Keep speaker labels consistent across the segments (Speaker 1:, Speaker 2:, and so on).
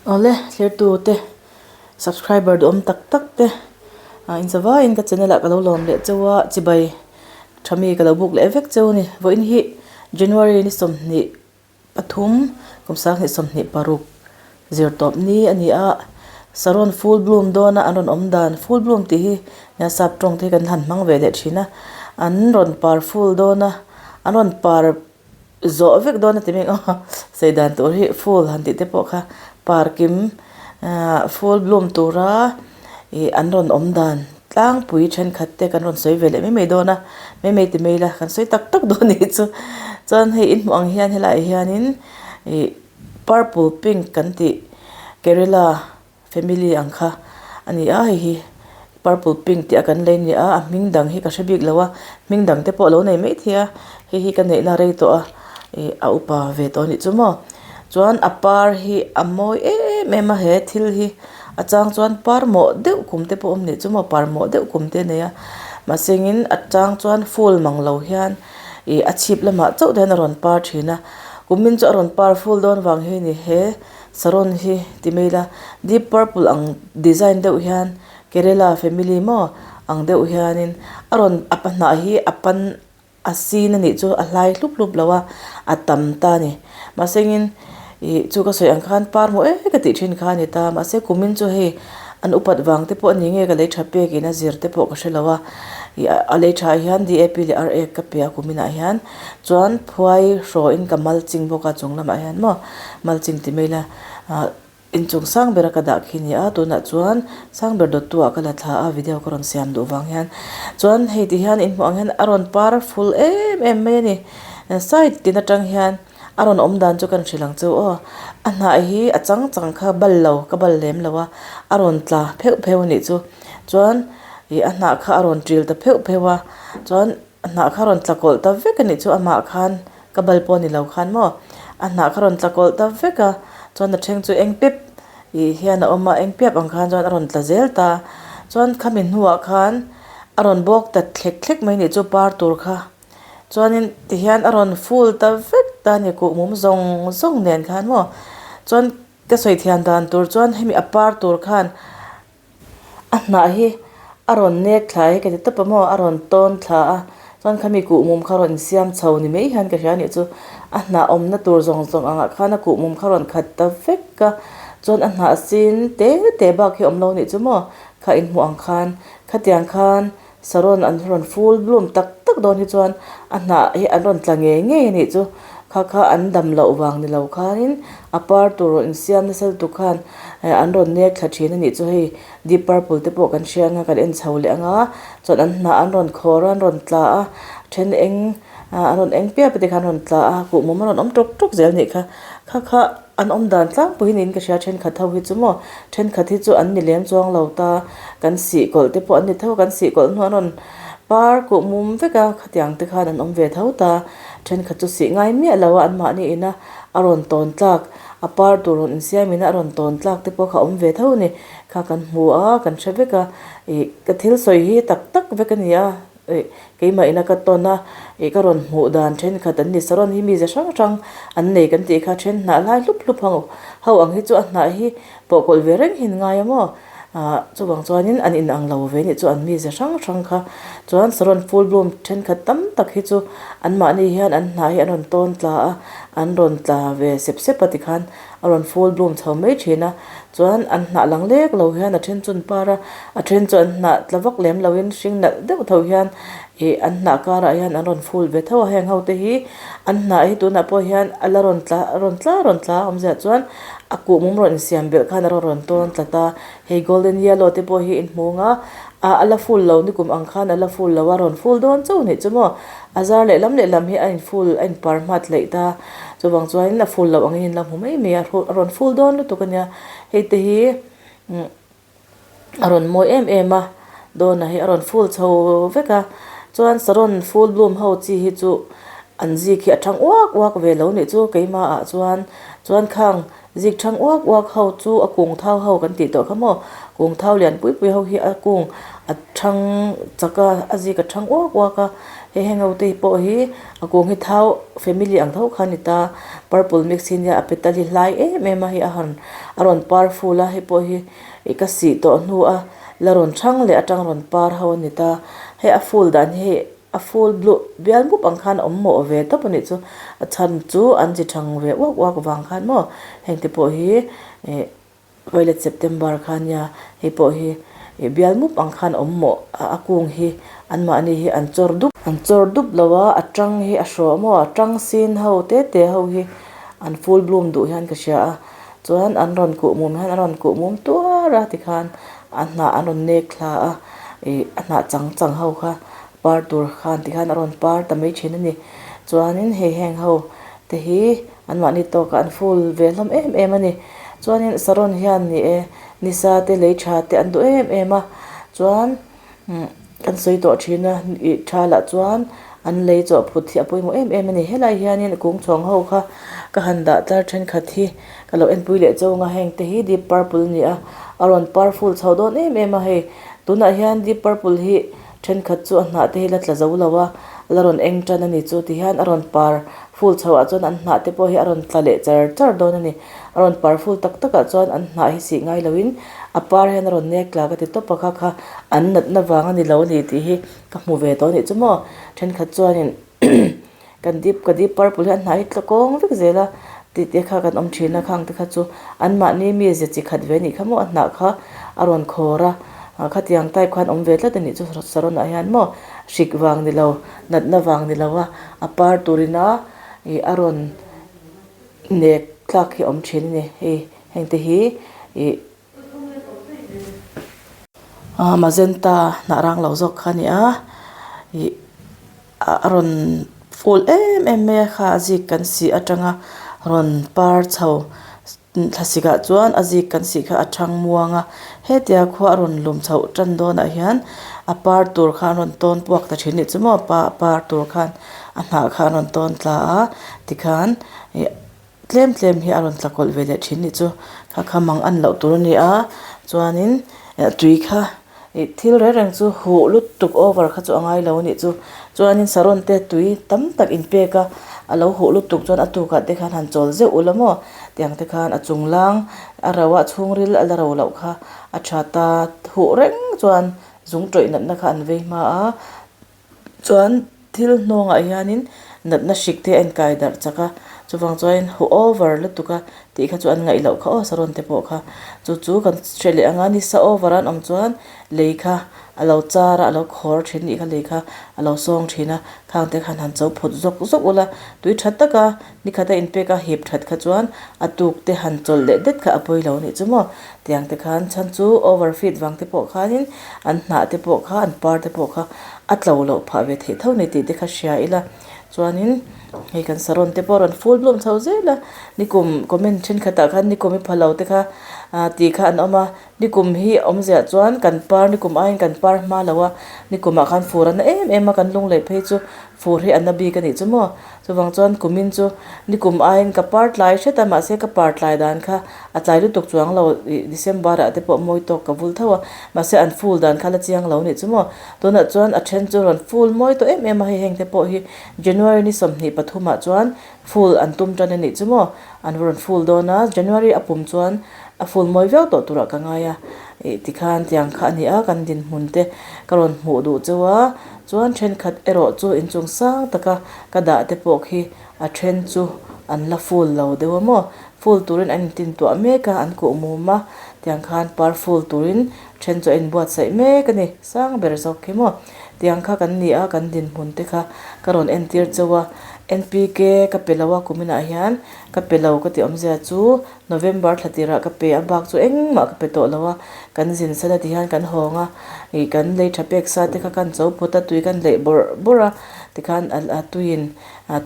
Speaker 1: Awle thlertu te subscriber duhawm tak tak te ah inzavaiin ka channel ah ka lo lawm leh cheu a chibai tha mi ka lo buk leh vek cheu a ni vawiin hi January ni 23 kum 2026 zir tawp ni a ni a saron full bloom dawn a an rawn awm dan full bloom tih hi nia sap tawng te hi kan han hmang ve leh thin a an rawn par full dawn a an rawn par. Zawh vek dawn a ti mek a, sawi dan tur hi full han tih te pawh kha parkim ahh full bloom tura ih an rawn awm dan tlangpui thenkhat te kan rawn sawi ve leh mai mai dawn a, mai mai ti mai ila kan sawi tak tak dawn anih chu. Chuan hei in hmuh ang hian helaiah hianin ih purple pink kan tih kerela Family ang kha a ni a, hei hi purple pink tih a kan lei ni a, a hming dang hi ka hre bik lo a, hming dang te pawh a lo nei maithei a, hei hi ka neihna rei tawh a, ih a upa ve tawh a nih chu maw. Chuan a par hi a mawi em em a he thil hi a chang chuan par mawh deuh kum te pawh a awm nih chu maw par mawh deuh kum te a nei a, mahse engin a chang chuan full mang lo hian ih a chhip lamah chauh te hian a rawn par thin a, kumin chu a rawn par full dawn vang hi a ni he. Saron hi ti mai ila deep purple ang design deuh hian Kerala family maw ang deuh hianin a rawn a hnah hi a pan a sin a nih chu a hlai hlup hlup lo a a tam ta a ni mahse engin ih chu ka sawi ang khan par hmuh em ka tih thin kha a ni ta mahse kumin chu hei an upat vang te pawh a ni nge ka lei tha pekin a zir te pawh ka hre lo a ih a lei tha ah hian D A P leh R A ka pe a kumin ah hian chuan phuai hrawin ka mal ching bawk a chung lamah hian maw. Malching ti mai ila ah inchung sang bera ka dah khi a ni a tunah chuan sang ber dawttu ah ka la thla a video ka rawn siam duh vang hian chuan hei ti hian in hmuh ang hian a rawn par ful em em mai a ni side tin atang hian a rawn awm dan chu kan hrilh ang chu aw a hnah hi a chang chang kha bal lo ka bal lem lo a a rawn tla pheuh pheuh a nih chu chuan ih a hnah kha a rawn ṭil ta pheuh pheuh a chuan a hnah kha a rawn tla kawlh ta vek a nih chu amah khan. Ka bal pawh ni lo khan maw a hnah kha rawn tla kawlh ta vek a chuan a then chu eng pep ih hian a awm a eng piap ang khan chuan a rawn tla zel ta chuan khami hnuah khan a rawn bawk ta thlek thlek mai nih chu par tur kha chuanin tihian a rawn full ta vek ta a ni kuhmum zawng zawng nen khan maw chuan ka sawi thiam dan tur chuan hemi a par tur khan. A hnah hi a rawn nek thla hi ka ti tawp a maw a rawn tawn thla a chuan khami kuhmum kha rawn insiam chho ni mai hian ka hria a nih chu a hnah awmna tur zawng zawng angah khan a kuhmum kha rawn khat ta vek a chuan a hnah sin te te bak hi a awm lo a nih chu maw kha inhmuh ang khan khatiang khan Saron an rawn full bloom tak tak dawn hi chuan a hnah hi an rawn tla ngei ngei a nih chu. Kha kha an dam loh vang ni lo khanin a par tur rawn insiam nasa lutuk khan an rawn nek thla thin a nih chu hei deep purple te pawh kan hria anga kan en chho leh anga chuan an hnah an rawn khawr a an rawn tla a then eng an rawn eng piap te kha an rawn tla a kuhmum a rawn awm tawk tawk zel a nih kha. Kha kha. An awm dan tlangpui niin ka hria thenkhat ho hi chu maw thenkhat hi chu an ni lem chuang lo ta kan sih kawlh te pawh an ni tho kan sih kawlh hnuah an rawn par kuh mum vek a khatiang te khan an awm ve tho ta thenkhat chu sih ngai miah lo a anmahni ina a rawn tawn tlak a par tur rawn insiam ina a rawn tawn tlak te pawh kha a awm ve tho a ni kha kan hmu a kan hre vek a ih ka thil sawi hi tak tak vek a ni a. Ih keimah ina ka tawn a, ih ka rawn hmuh dan thenkhat an ni. Saron hi mize hrang hrang an nei kan tih kha then hnah lai hlup hlup ho ho ang hi chu a hnah hi pawh kawlh ve reng hin ngai a maw? Ah chuvang chuanin an inang lo ve nih chu an mize hrang hrang kha. Chuan saron full bloom thenkhat tam tak hi chu anmahni hian an hnah hi an rawn tawn tla a, an rawn tla ve sep sep a tikhan a rawn full bloom chho mai thin a. Chuan an hnah lang lek lo hian a then chu an par a, a then chu an hnah tla vak lem loin hring nalh deuh tho hian ih an hnah karah hian an rawn full ve tho a, heng ho te hi an hnah hi tunah pawh hian a la rawn tla rawn tla rawn tla a awmzia chuan a kuhmum rawn insiam belh khan a rawn rawn tawn tlat a, hei golden yellow te pawh hi inhmung a, ah a la full lo nikum ang khan a la full lo a rawn full dawn chauh anih chu maw a zar lehlam lehlam hi a in full a in par hmat hleih ta. Chuvang chuanin a full loh angin in la hmu mai mai a, a rawn full dawn lutuk a nia. Hei te hi a rawn mawi em em a, dawn ah hi a rawn full chho vek a. Chuan saron full bloom ho chi hi chu an zik hi a thang uak uak ve lo nih chu keimah ah chuan. Chuan khang. Zik thang uak uak ho chu a kung thau ho kan tih tawh kha maw kung thau lian pui pui ho hi a kung a thang chak a a zik a thang uak uak a hei heng ho te pawh hi a kung hi thau family ang tho kha a ni ta purple mix hi nia a petal hi hlai em em a hei a han a rawn par ful a hei pawh hi ih ka sih tawh hnu a la rawn thang leh atang rawn par ho a ni ta hei a ful dan hi hei a ful bluh bial mup ang khan a awm mawh ve tawp a nih chu a chhan chu an chi thang ve uak uak vang khan maw heng te pawh hi ih violet september kha nia hei pawh hi ih bial mup ang khan a awm mawh a a kung hi anmahni hi an chawr dup an chawr dup lo a a tang hi a hrawh maw a tang sin ho te te ho hi an full bloom duh hian ka hria a chuan an rawn kuh mum hian an rawn kuh mum tuar a tikhan a hnah an rawn nek thla a ih a hnah chang chang ho kha par tur khan tikhan a rawn par ta mai thin a ni chuanin hei heng ho te hi anmahni tawkah an full ve hlawm em em a ni chuanin saron hian ni e nisa te lei tha te an duh em em a chuan umm kan sawi tawh thin a ih tha lah chuan an lei chawh phut hi a pawimawh em em a ni helai hianin kung chhawng ho kha ka han dah tlar thenkhat hi ka lo enpui leh chauh ang a heng te hi deep purple a ni a a rawn par full chho dawn em em a hei tunah hian deep purple hi Thenkhat chu a hnah te hi la tla zo lo a, la rawn eng tan a ni chu ti hian a rawn par ful chho ah chuan an hnah te pawh hi a rawn tla leh char char dawn a ni. A rawn par ful tak tak ah chuan an hnah hi sih ngai lo in a par hian a rawn nek tla ka ti tawp a kha kha an natna vang a ni lo a ni tih hi ka hmu ve tawh a nih chu maw. Thenkhat chuanin Kan dip ka dip purple hi a hnah hi tla kawng vek zel a tih te kha kan awm thin a khang te kha chu anmahni mi ze chi khat ve anih kha maw a hnah kha a rawn khawr a ah khatiang type khan awm ve tlat anih chu saron ah hian maw hrik vang ni lo natna vang ni lo a a par turin a ih a rawn nek tlak hi a awm thin a ni hei heng te hi ih. Ahh magenta hnah rang lo zawk kha a ni a ih a rawn full em em mai a kha a zik kan sih atanga rawn par chho thlasik ah chuan a zik kan sih kha a thang muang a hetia khua a rawn lum chhoh tan dawnah hian a par tur kha an rawn tawn puak ta thin a nih chu maw a par tur khan a hnah kha an rawn tawn tla a tikhan ih. Tlem tlem hi a rawn tla kawlh ve leh thin nih chu kha kha mang an loh tur a ni a chuanin tui kha ih thil reng reng chu huh lutuk over kha chu a ngai lo a nih chu chuanin saron te tui tam tak in pek a a lo huh lutuk chuan a tukah te khan han chawl zeuh ula maw tiang te khan a chung lang a ro a chhungril a la ro loh kha a tha ta huh reng chuan zung tawih natna kha an vei hma a. Chuan thil hnawngah hianin natna hrik te a inkai darh chak a, chuvang chuanin huh over lutuk a tih kha chu an ngaih loh kha aw saron te pawh kha. Chu chu kan hre leh ang a, nisa over an awm chuan lei kha a lo char a, a lo khawr thin nih kha lei kha a lo sawng thin a, khang te khan han cho phut zawk zawk ula, tui tha taka nikhat a inpek a hip that kha chuan a tuk te han chawlh leh det kha a pawi lo anih chu maw. Tiang te khan chhan chu over feed vang te pawh khanin an hnah te pawh kha an par te pawh kha a tlo loh phah ve theih tho ni tih te kha hria ila chuanin hei kan saron te pawh a rawn full bloom chho zel a nikum comment thenkhatah khan nikum i pha lo te kha ah tih kha an awm a nikum hi awmziah chuan kan par nikum aiin kan par hma lo a nikumah khan fur a na em em a kan lung leh phei chu fur hi a na bik a nih chu maw. Chuvang chuan kumin chu nikum aiin ka par tlai hret a, mahse ka par tlai dan kha a tlai lutuk chuang lo ih December ah te pawh mawi tawk ka vul tho a, mahse an full dan kha la chiang lo nih chu maw. Tunah chuan a then chu rawn full mawi tawh em em a, hei heng te pawh hi January ni 23 ah chuan full an tum tan a nih chu maw, an rawn full dawn a, January a pum chuan a full mawi viau tawh turah ka ngai a, ih tikhan tiang kha a ni a, kan dinhmun te ka rawn hmuh duh cheu a. Chuan thenkhat erawh chu inchung sang taka ka dah te pawh khi a then chu an la full lo deuh a maw? Full turin an intintuah mek a, an kuh mum a, tiang khan par full turin then chu a inbuatsaih mek a ni, sang ber zawk khi maw? Tiang kha kan ni a, kan dinhmun te kha ka rawn entir chauh a, NPK ka pe lo a kuminah hian ka pe lo ka tih awmzia chu November thla tirah ka pe a, bak chu engmah ka pe tawh lo a, kan zin san a ti hian kan hawng a, ih kan lei tha pek sa te kha kan cho phut a, tui kan leih bawrh bawrh a, tikhan a tuiin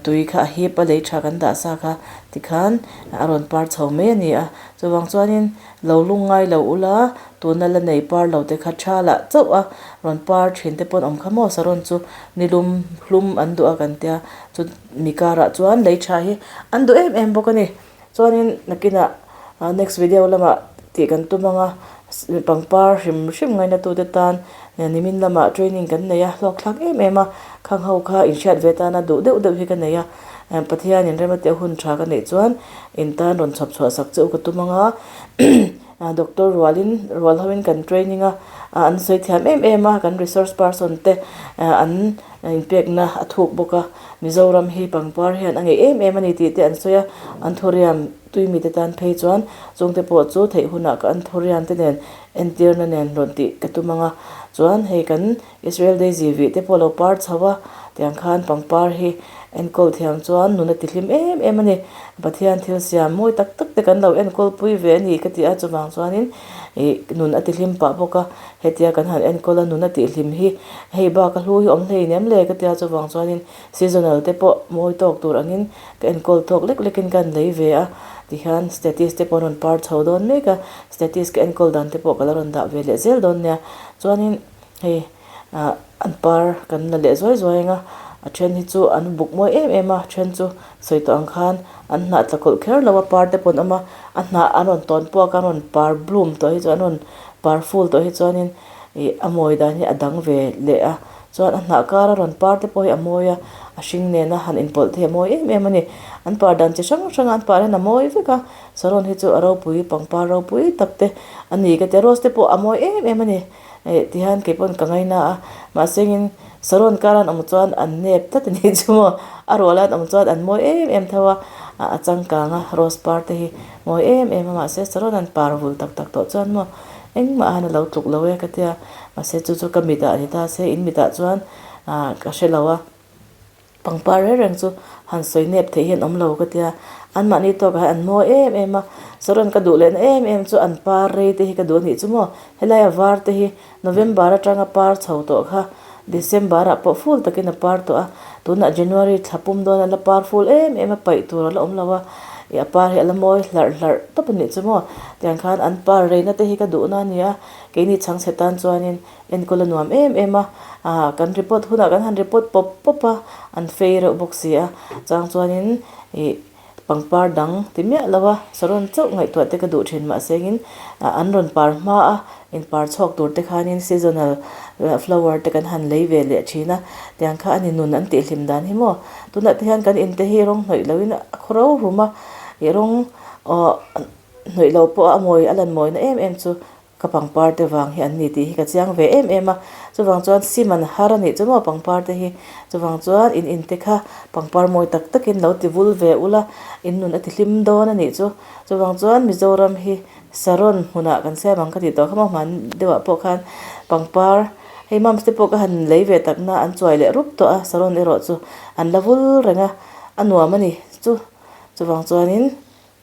Speaker 1: tui kha a hip a lei tha kan dah sa kha tikhan a rawn par chho mai a ni a, chuvang chuanin lo lung ngai lo ula tuna la nei par lo te kha tha lah chauh a, rawn par thin te pawn awm kha maw saron chu nilum hlum an duh a kan tia chu mi karah chuan lei tha hi an duh em em bawk a ni. Chuanin nakinah Next video lamah tih kan tum ang a, pangpar hrim hrim ngaina tute tan nimin lamah training kan nei a, hlawk thlak em em a, khang ho kha inhriat ve tana duh deuh deuh hi ka nei a, Pathian in rema tih hun tha ka neih chuan in tan rawn chhawp chhuah sak che u ka tum ang a, Doctor rualin rual hoin kan training a, an sawi thiam em em a, kan resource person te an inpekna a thuk bawk a, Mizoram hi pangpar hian a ngeih em em a ni tih te an sawi a, an thuriam. Tui mite tan phei chuan chungte pawh chu theih hunah ka anthurian te nen entirna nen rawn tih ka tum ang a, chuan hei kan Israel Daisy vih te pawh lo par chho a, tiang khan pangpar hi enkawl thiam chuan nun a ti hlim em em a ni. Pathian thil siam mawi tak tak te kan lo enkawl pui ve a ni ka ti a, chuvang chuanin ih nun a ti hlim pah bawk a, hetia kan han enkawl a nun a tih hlim hi hei bak a hlu hi awm hlei nem le ka ti a, chuvang chuanin seasonal te pawh mawi tawk tur angin Ka enkawl tawk lek lekin ka han lei ve a, tihian status te pawh an rawn par chho dawn mek a, status ka enkawl dan te pawh ka la rawn dah ve leh zel dawn nia. Chuanin hei ah an par kan la leh zuai zuai ang a, a then hi chu an buk mawi em em a, a then chu sawi tawh ang khan an hnah tla kawlh kher lo a, par te pawh an awm a, a hnah an rawn tawn puak a, an rawn par bloom tawh hi chu an rawn par ful tawh hi chuanin ih a mawi dan hi a dang ve leh a. Chuan a hnah kara rawn par te pawh hi a mawi a, a hring nena han inpawlh te hi a mawi em em a ni. An par dan chi hrang hranga an par hian a mawi vek a, saron hi chu a ropui pangpar ropui tak te a ni ka ti a, rose te pawh a mawi em em a ni eh tihian kei pawn ka ngaina a, mahse engin saron kara an awm chuan an nep tlat a nih chu maw, a ruala an awm chuan an mawi em em tho a, a changkang a rose par te hi mawi em em a mahse saron an par vul tak tak tawh chuan maw Engmah han a lo tluk lo e ka tia, mahse chu chu ka mitah a ni ta se, in mitah chuan ah ka hre lo a, pangpar reng reng chu han sawi nep theih hian awm lo ka tia, anmahni tawkah hian an mawi em em a, saron ka duh lehna em em chu an par rei te hi ka duh a nih chu maw, helai a var te hi November atanga par chho tawh kha December ah pawh ful takin a par tawh a, tunah January thla pum dawn a la par ful em em a, paih tur a la awm lo a, ih a par hi a la mawi hlarh hlarh tawp a nih chu maw, tiang khan an par reina te hi ka duhna a ni a, keini chhangchhe tan chuanin enkawl a nuam em em a, ah kan report hunah kan han report pawp pawp a, an fei reuh bawk si a, chang chuanin ih. Pangpar dang ti miah lo a, saron chauh ngaihtuah te ka duh thin mahse engin an rawn par hma a, in par chhuak tur te khanin seasonal flower te kan han lei ve leh thin a, tiang kha a ni nun an tih hlim dan hi maw. Tunah te hian kan in te hi rawng hnawih loin a khaw ro rum a, ih rawng aw hnawih lo pawh a mawi a lan mawina em em chu Ka pangpar te vang hi an ni tih hi ka chiang ve em em a, chuvang chuan sim an har a nih chu maw pangpar te hi, chuvang chuan in in te kha pangpar mawi tak takin lo ti vul ve ula, in nun a ti hlim dawn a nih chu, chuvang chuan Mizoram hi Saron hmunah kan siam ang ka tih tawh kha maw hman deuhah pawh khan pangpar hei mums te pawh ka han lei ve tak na an chuai leh rup tawh a, Saron erawh chu an la vul reng a, a nuam a ni chu, chuvang chuanin.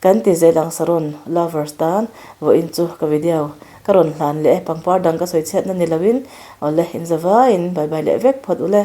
Speaker 1: Kan ti zel ang Saron lovers tan vawiin chu ka video ka rawn hlan leh e, pangpar dang ka sawi chhiatna ni loin awle in zavaiin bye bye leh vek phawt ule.